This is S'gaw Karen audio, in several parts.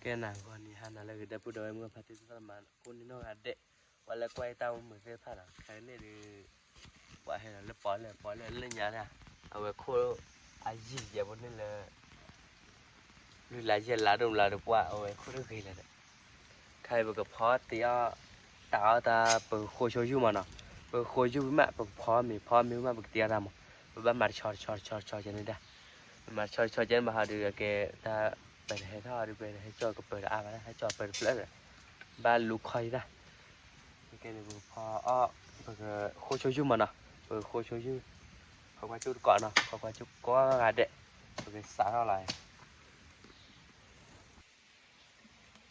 ကဲနၤ ဂီၤနံၤဟါနၤလၢအဂ့ၤ ဒီပုၢ်ဒီဝဲၢ်မုၣ်ဖါတံၢ်သရၣ်သမါ ကိးနံၤနီၢ်ဂၤဒဲး, ပှၤလၢကွၢ်ယတၢ်အိၣ်မူသ့ၣ်တဖၣ်နီၤ ခဲကနံၣ်အံၤဒီး ပှၤဟဲလီၤလၢပီၣ်လဲၣ်ပီၣ်လဲၣ်လၢညါဒၣ်, အဝဲခိၣ်အယံာ်ယဲၢ်ဖိန့ၣ်လၢ လွံၢ်လါယဲၢ်လါဒိၣ်မးလၢပှၢ် အဝဲခိၣ်တဂ့ၤလၢၤဒီး ခါအံၤပကဖီတ့ၢ်အီၣ် တၢ်အီၣ်တၢ်ပဃိဆိယုၢ်မးနီၤ, ပဃိယုၢ်မး ပကဖီမ့ၤ ဖီမ့ၤမး ပကတ့အီၣ်တၢ်မး, ပဘၣ်မၤတဆီတဆီတဆီတဆီကဲန့ၣ်ဒၣ်, ပမၤတဆီတဆီကဲန့ၣ်ဘၣ်ဟီဒီး အကဲတၢ် ပတဟဲထီၣ်ဒီး ပတဟဲကၠီၣ်ကပၢၤဒီးအါဘၣ် ဟဲကၠီၣ်ပၢၤတဖျၢၣ်ဒီး ဘၣ်လူၤခီယတၢ်, ကဲန့ၣ်ပကဖီအီၣ် ပကဃိဆိယုၢ်မးနီၤ, ပဃိဆိယုၢ်, ခီကွၢ်ကၠူၣ်တကိးနီၤ ခီကွၢ်ကၠူၣ်ကိးဂၤဒဲး, ပကစးထီၣ်လီၤ နပဲအီၤဒီး, နပဲခံဂၤချ့ဘၣ်ကဲ, ဖဲတၢ်ယုၢ်ပှ့ၤဃဲပှ့ၤလံ, ဖဲတၢ်မ့ၢ်အူနီၢ်နီၤ, တၢ်အိၣ်ဒၣ်လၢပှၢ်ပူၤနီၤ တမ့ၢ်အိၣ်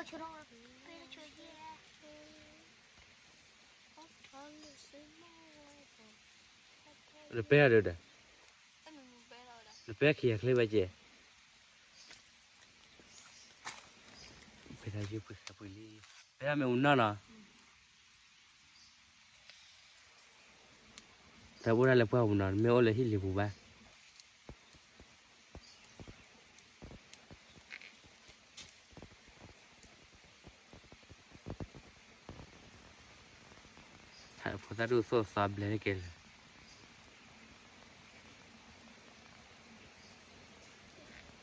လၢဟံၣ်လံၤပူၤဘၣ်. ဖိသၣ်ဒိၣ်သိၣ်သီဘျဲၣ်န့ၣ်ကဲလၢာ်, ယဒၣ်ဒိၣ်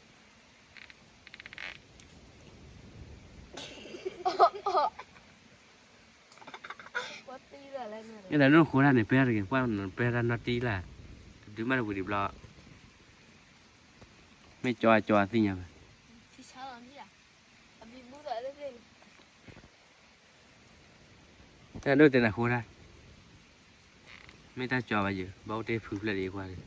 ဃိတၢ်န့ၣ် ပဲတဂ့ၤ ပှၢ်ပဲတၢ်နီၢ်တံၢ်လၢ်, တဒုမးတဝံၤဒံးဘျီ, မ့ၢ်ကၠီအကၠီအသ့ၣ်ညါဘၣ်. တၢ်ဒိၣ်တဲနၤဃိတၢ်, မ့ၢ်တၢ်ကၠီဘၣ်ယဲၢ် ဘၣ်အိၣ်တ့ၢ်ဖုဖျၢၣ်ဒံးကွၢ်ဒံး.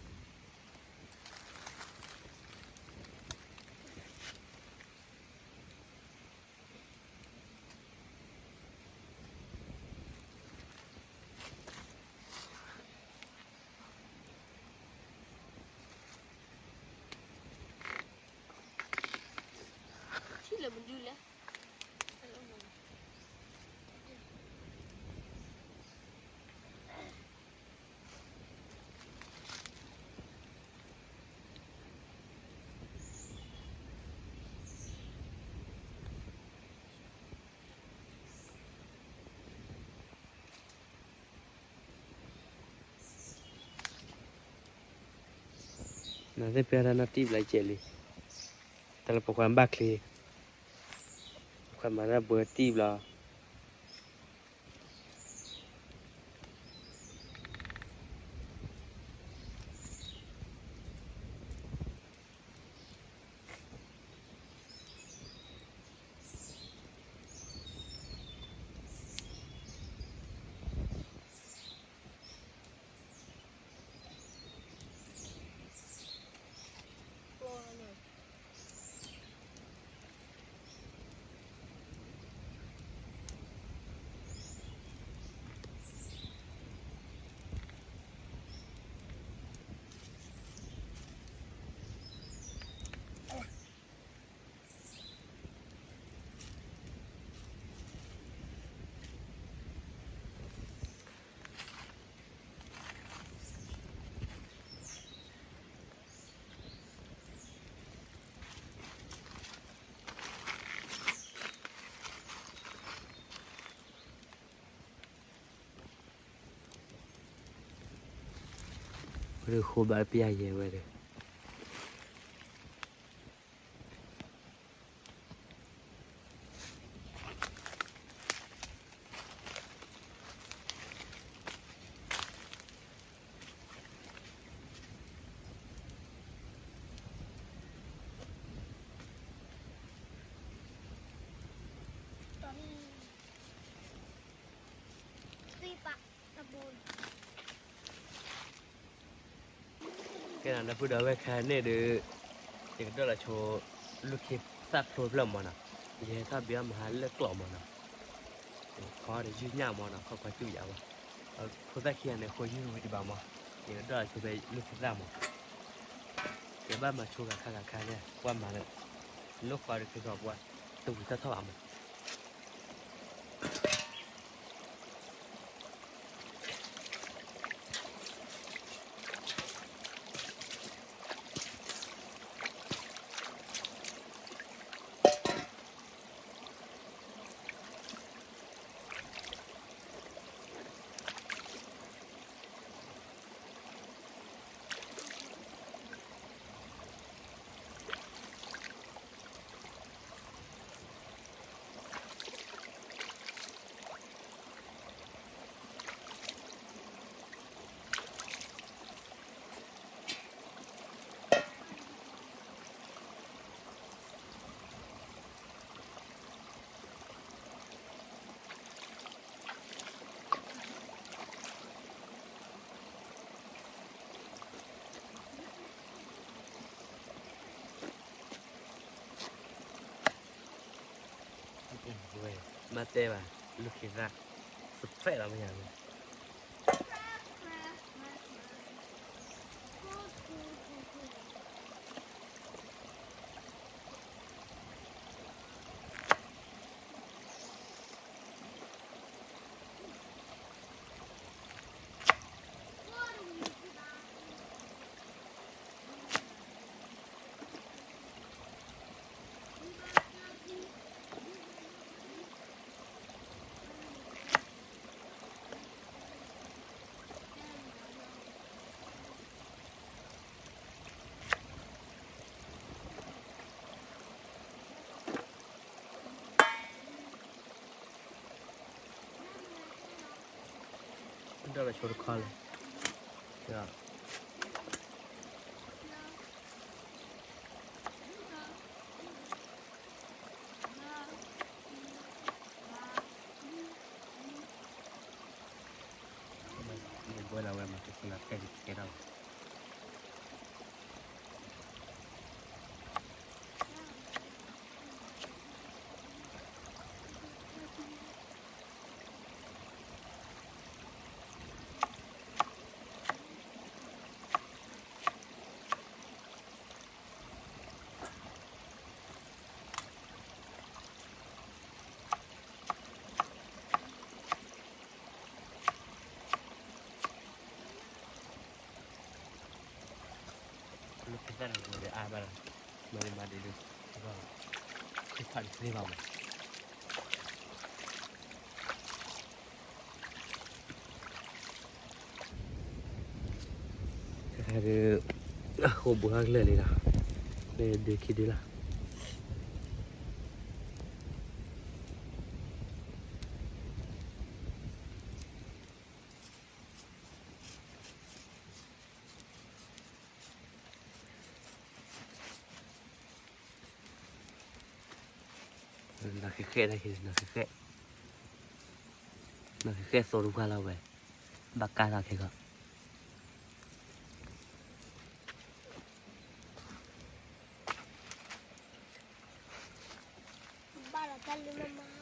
နသ့ၣ်ပျဲတၢ်နီၢ်တံၢ်ဘျီကဲလံ, တၢ်လၢပိာ်ခွါဘၣ်ချ့, ပိာ်ခွါမၤတၢ်ဘှဲတံၢ်ဘျီ. ဝဲဒၣ်ဃိဘၣ်ပျၢ်ယဲဝဲဒၣ်. ကဲနၤ ဒီပုၢ်ဒီဝဲၢ်ခဲန့ၣ်ဒီး ယကဒိးလီၤဆိ လူၢ်ခ့သၣ်ဖျိဖျၢၣ်မးနီၤ, ယဟဲထီၣ်ဘ့အီၣ်မဟါလၢကျိးမးနီၤ, ခီဒီးယုၢ်ညၣ်မးနီၤ ခီကွၢ်စူၣ်ယၤဝဲ, ဖိသၣ်ခံဂၤန့ၣ် ဃိယုၢ်ဝံၤဒံးဘၣ်မး, ယကဒိးလီၤဆိဖဲလူၢ်ခ့သၣ်မး, ယဘၣ်မၤဆိဂၤခါဂၤခါန့ၣ် ကွၢ်မၤလၢ လိၣ်ဃီဒီးက့ၤဃီပှၤ တဝံၤထီၣ်ထီၣ်ဘၣ်မး. ဝဲမၤတဲဘၣ် လူၤခ့သး surprise လီၤမ့ၢ်ယၤန့ၣ် ဒီးလၢဆိတခီလၢ ဝဲလၢဝဲမၤတခိၣ်လၢဖဲကဲထီၣ် လၢဖဲသၣ်န့ၣ် အါဘၣ်လီၤ, မၤဒံးမၤဒံးဒုး တဘၣ်ဘၣ်, ခ့ခါတသ့ဘၣ်မး, တခါဒုး အဃိဘူးဟးကလၢာ်လံလီၤ, လၢဒုးခံဒုးလီၤ. နဃဲဃဲ နဃဲဃဲ နဃဲဃဲသိတပှၢ်လီၤဝဲ, ဘၣ်ကါသးခဲကီး ဘၣ်လီၤတၢ်လၢမမါ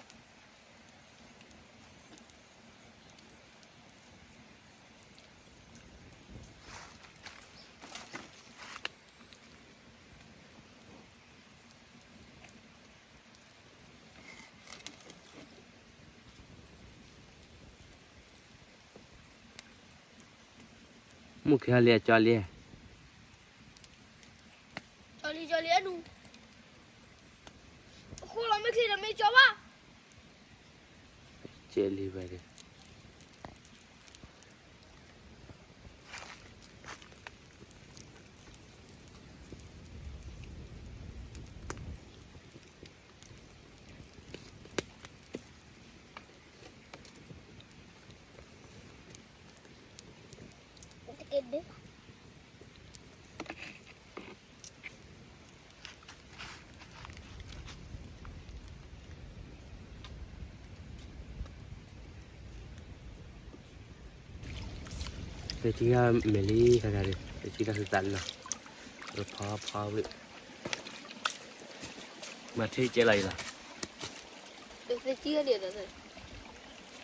မုၢ်ခံဂၤလံ အကၠီလံ, ကၠီလံ ကၠီလံ အနူ, အဃိလီၤ မ့ၢ်ချံဒီး မ့ၢ်ကၠီဘၣ်, ကဲလံဝဲဒၣ်. ပထံၣ်ဂၤမဲာ်လံ တဂၤဒီး ပထံၣ်တၢ်သုသးလီၤ, ဖီဖီဝံၤ, မၤထံကဲလီၤအံၤလီၤ, တ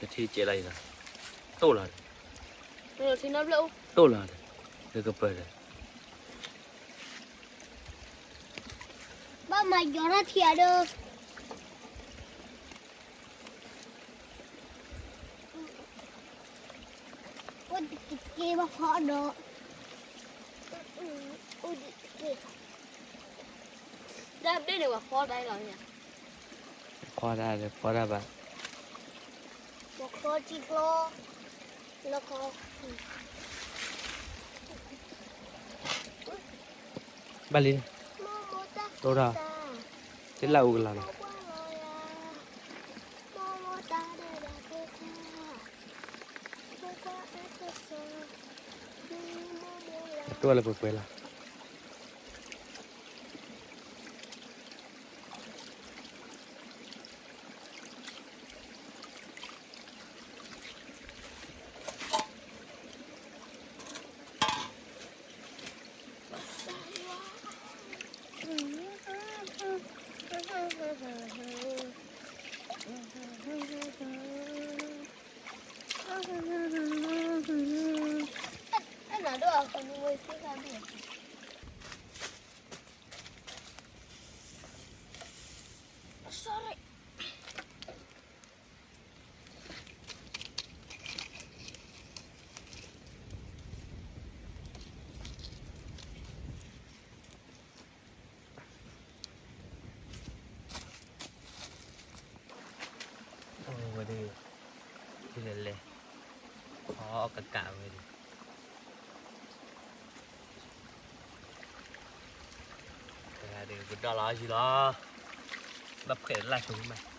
ထံကဲလီၤအံၤလီၤ, တိၢ်လီၤ, တိၢ်လီၤ, လၢကပၢၤဒီး ဘၣ်မၤယီၤထီၣ်ထံအဒၢ အိၣ်တက့ၢ်ဘၣ်ဖီဒီး, အိၣ်တက့ၢ်, တၢ်ဘ့ၣ်န့ၣ် ပှၤဖီတၢ်လီၤ, ဖီတၢ်ဒီး ဖီတၢ်ဘၣ်, ပှၤဖီထံကျီ, လၢခီ ဘၣ်လံ, တိၢ်ထီၣ်, တလၢအူကလၤနီၤ, တိၢ်လၢပှဲၤပှဲၤလီၤ. အ အဲနၤဒိၣ်အဃိန့ၣ်ဝဲသ့ၣ်ခါဘ့ၣ် sorry ဝဲဒၣ် ဒ်လဲၣ်လဲၣ် အီၣ်ကကးဝဲဒၣ် တဂၤဒုး ပဒီၣ်လီၤယံၤလီၤ ဘၣ်ဖှဲးလၢ်ဆိမး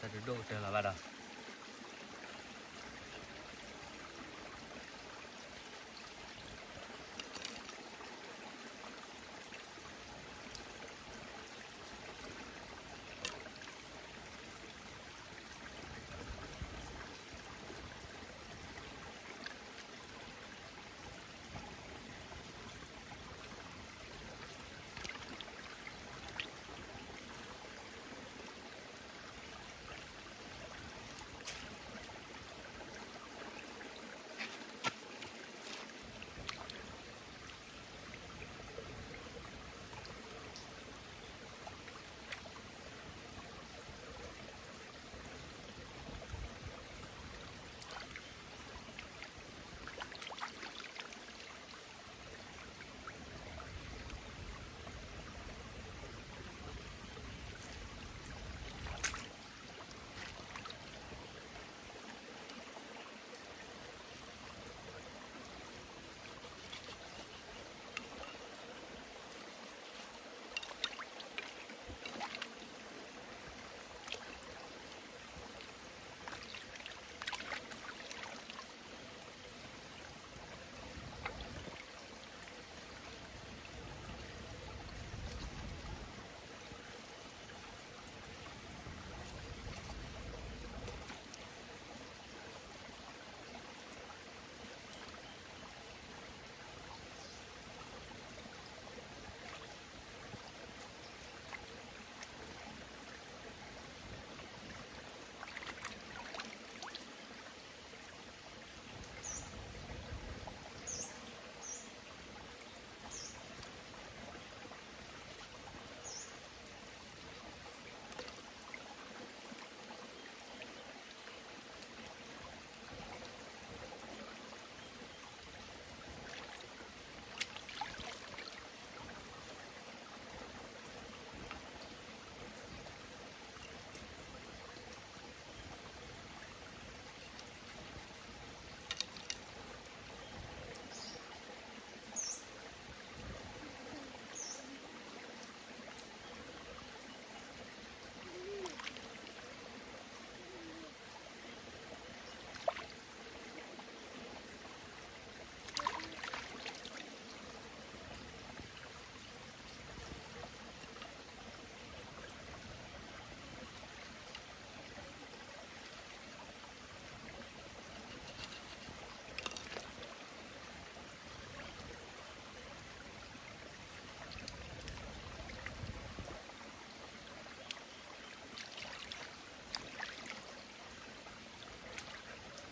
တၢ်တဒိၣ်ကတၢၢ်လီၤဘၣ်ဒီ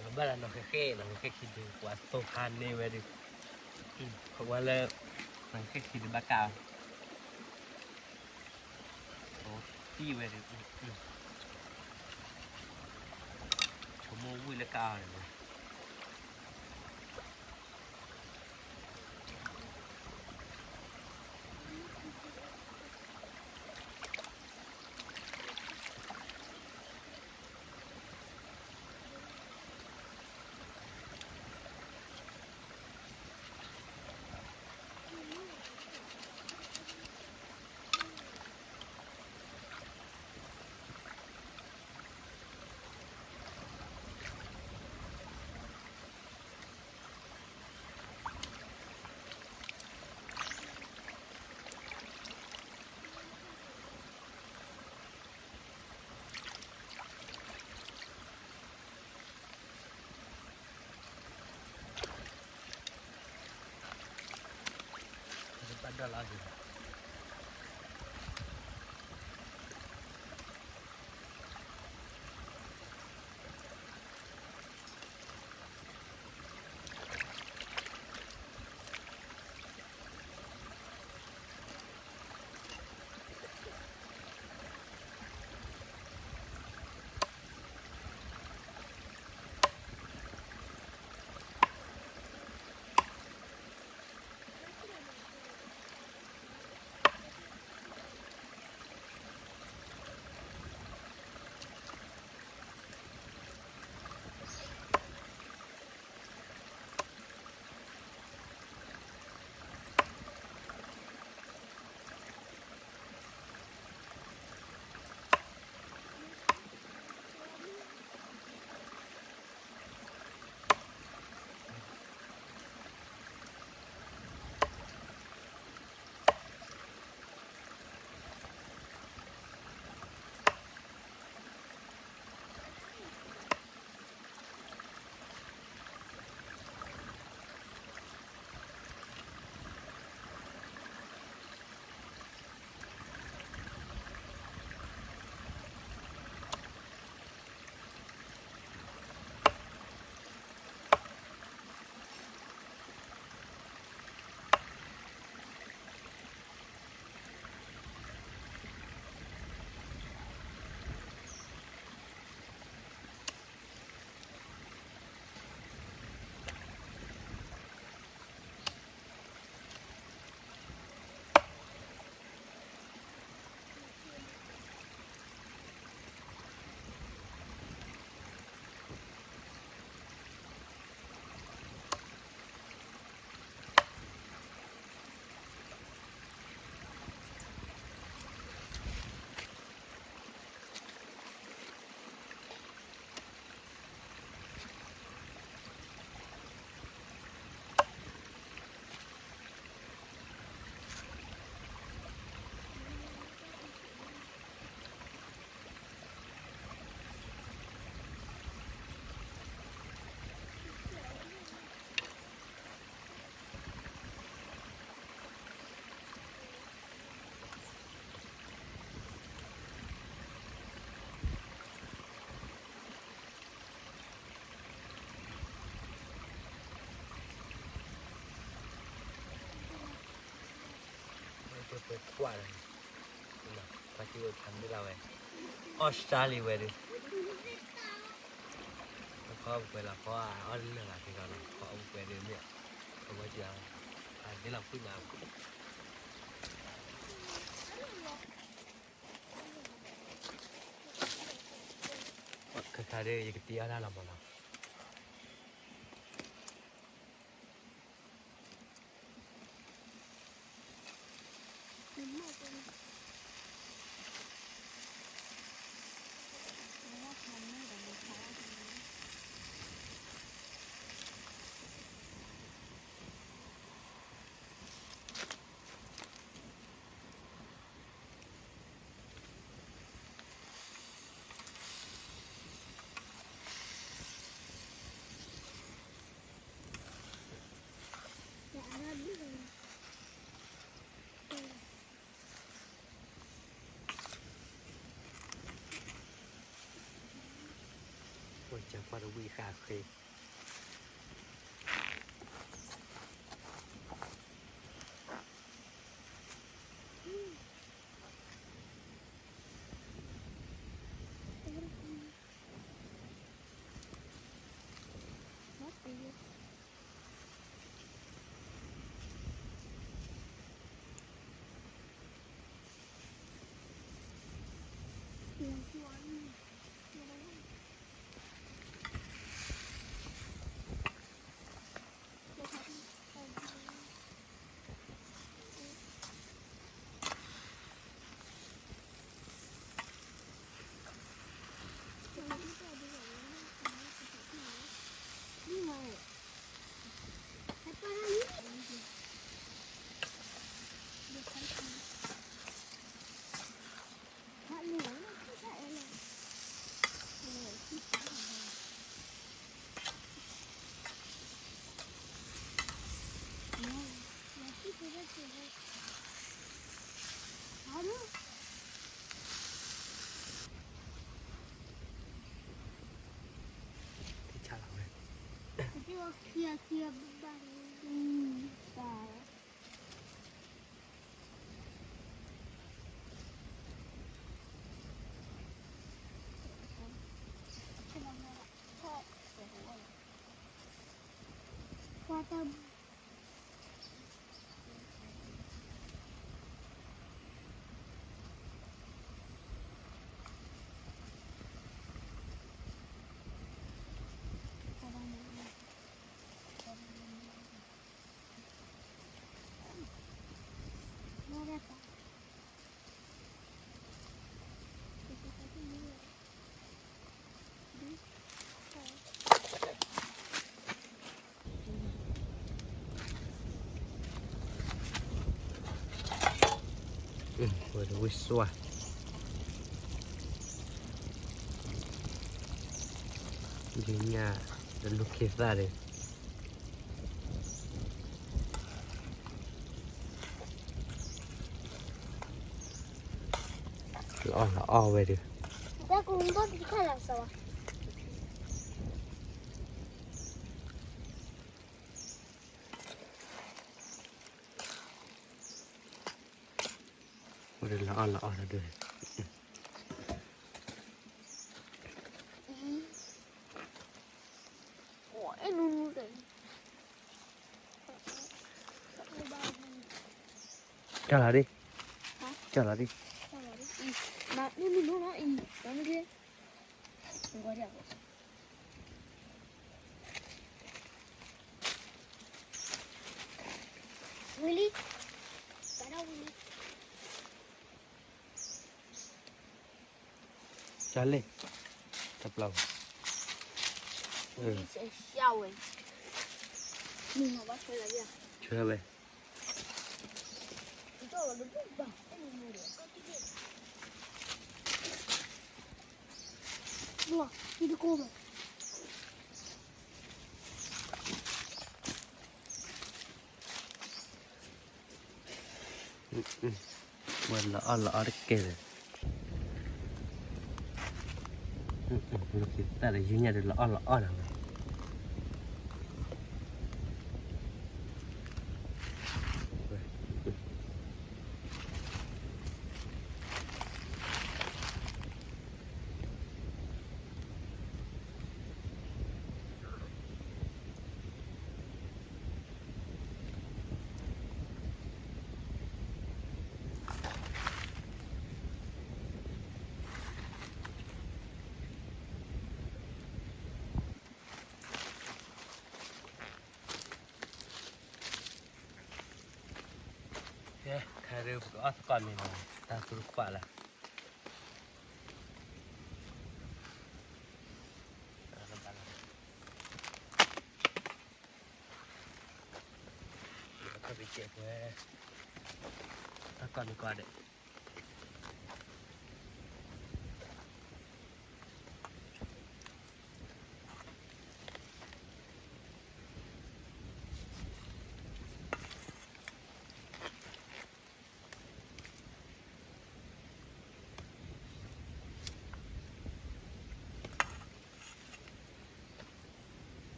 း ဘၣ်လၢနီၢ်ဃဲဃဲ နီၢ်ဃဲဃဲခံဒုး ပှၤသိၣ်ဖးန့ၢ်ဝဲဒုး ပဝဲလၢ နီၢ်ဃဲဃဲခံဒုးဘၣ်ကၢ် သံဝဲဒုး ဆိကမိၣ်ဝံၣ်လၢကၢ်အီၤန့ၣ် ပ ဝဲတပှဲၤခွါဒီး ခွါစ့ဝဲဖျါမ့ၢ်ဒၣ်ဝဲ အီၣ်စတၢ်လံဝဲဒုး ခီအပှဲၤလီၤ ခီအီၣ်လၢလၢ်လၢ်က့ၤကီးလီၤ ခီအပှဲၤဒုးမ့ၢ် အဝဲစံး အဒ့လီၤဖုၣ်မး ခါခါဒုး ယကတ့အီၣ်ဒၣ်လီၤမးနီၤ. ဝဲတဝံၣ်စွၣ်, ဒ်ညၣ်တလူၤခ့သၣ်န့ၣ်, လီၤအီၣ်လီၤအီၣ်ဝဲဒၣ်, ဝဲဒၣ်လီၤအီၣ်လီၤအီၣ်ဒၣ်, ကၢ်လီၤဒံး, ကၢ်လီၤဒံး, ဝံၤလံ, ကၢ်ဒၣ်ဝံၤလံ. ကၢ်လဲၣ်, တပျၢ်ဝဲ, ဝံၤ, ဆှၢဝဲ, ဝံၤတကိးဘၣ်. ဝဲလီၤအီၣ်လီၤအီၣ်တကဲလၢၤ, တၢ်လၢယညၣ်ဒုးလီၤအီၣ်လီၤအီၣ်နၤဝဲ. ခဲဒုးပကအီၣ်သကိးမ့ၤလီၤ, တၢ်သူတကွၢ်လၢ တၢ်ကီၢ်မ့ၤကွၢ်ဒီး လၢ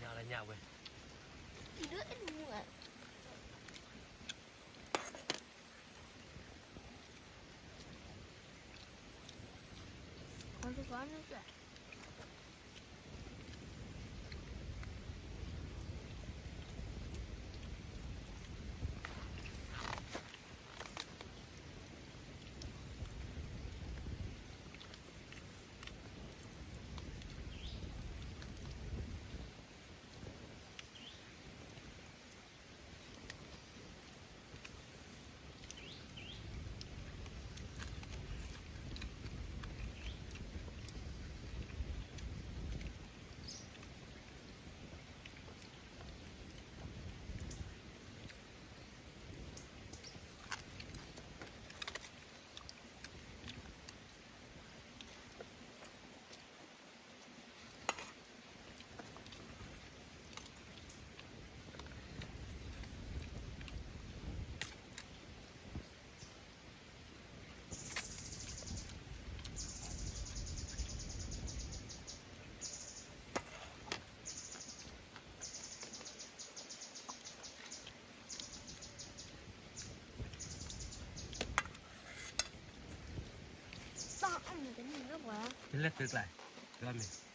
ညါလၢညါဝဲ, လၢသုကျါ, သုအီၣ်မ့ၤ.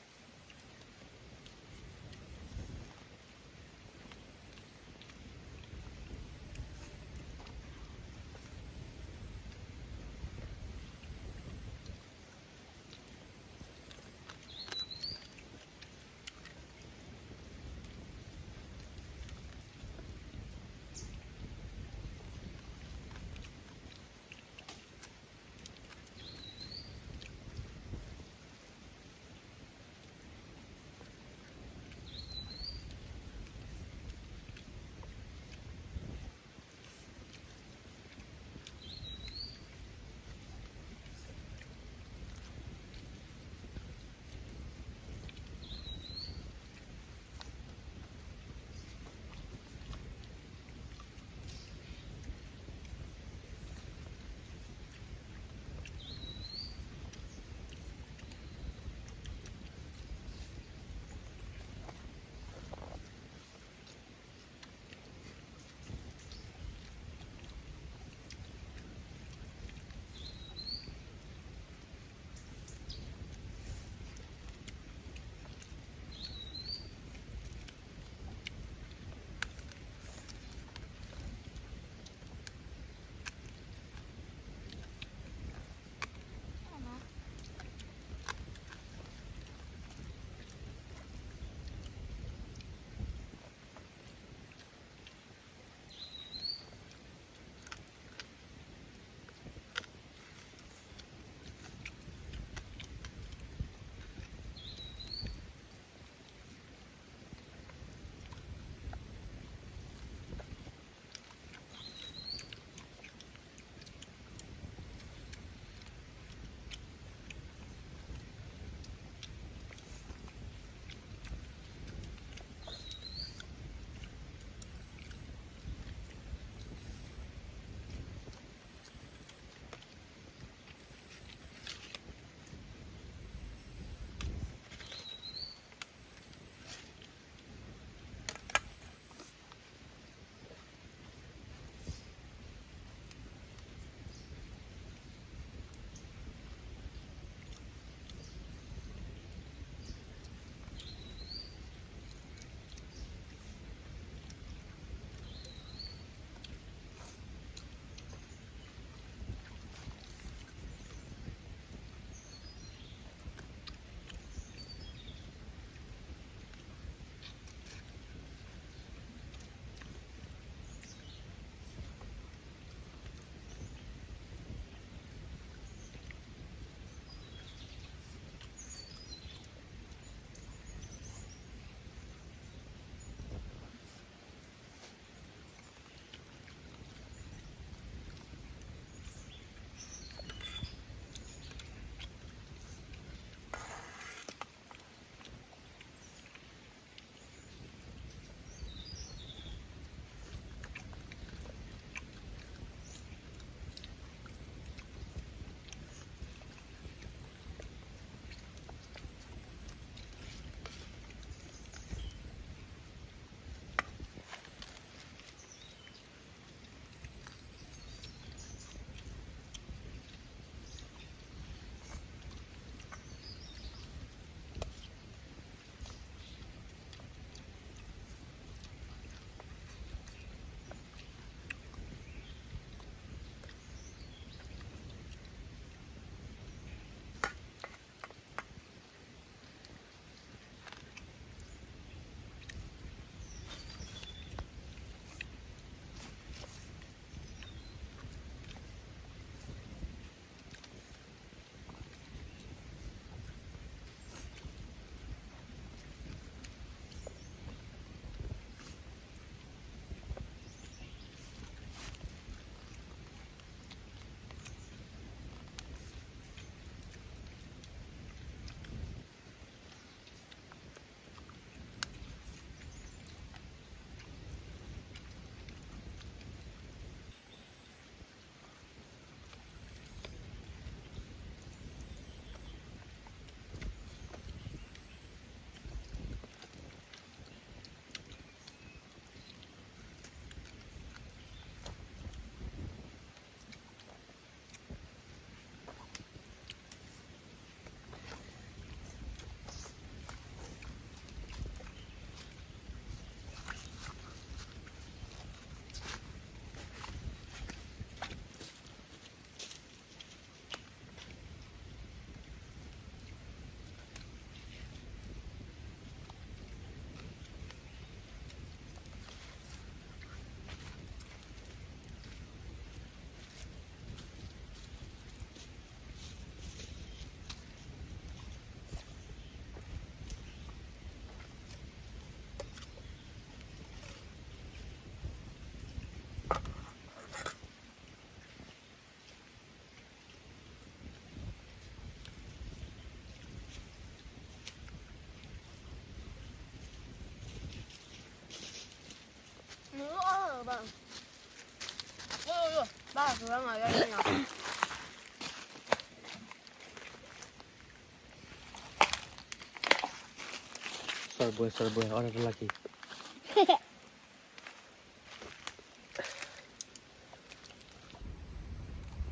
စီၤဘှဲ စီၤဘှဲ အီၣ်တၢ်တလီၢ်ခံ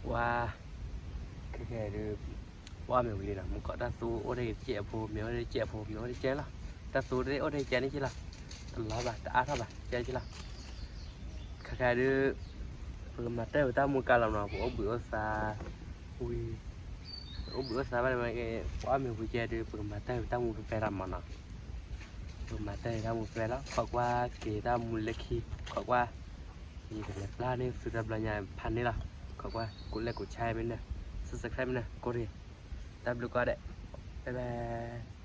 ဝါ, ခဲခဲဒုး ပှၢ်မ့ၢ်ဝံၤလံနီၤ မူကီးတၢ်သူအိၣ်တ့ၢ်ကဲးအဖိ မ့ၢ်အိၣ်တ့ၢ်ကဲးအဖိ မ့ၢ်အိၣ်တ့ၢ်ကဲးလီၤ, တၢ်သူတ့ၢ်အိၣ်တ့ၢ်ကဲးန့ၣ်က့လီၤ, တလီၤဘၣ် တအါထီၣ်ဘၣ် ကဲက့လီၤ, ခဲခဲဒုး ပကမၤတၢ်ပတၢ်မူကါလီၤနီၤ ပအိၣ်ဘှံးအိၣ်သါ, ဝံၤ, အိၣ်ဘှံးအိၣ်သါဘၣ်န့ၣ်မ့ၢ်ဂ့ၤ ပှၢ်မ့ၢ်ဝံၤကဲဒုး ပကမၤတၢ်ပတၢ်မူဖဲဖဲလီၤမးနီၤ ပကမၤတၢ်တၢ်မူဖဲလီၤ ခိးကွၢ်က့ၤတၢ်မူလၢခံ ခိးကွၢ်, ယကလဲၤပျၢ်န့ၢ်သုတဘျီညါဖးန့ၢ်လီၤ, ခိးကွၢ် ကိးလဲၣ်ကိးဆါမ့ၢ်န့ၣ် subscribe မ့ၢ်န့ၣ် ကိးတဂ့ၤ, တၢ်ဘျုးကိးဂၤဒဲး, bye bye.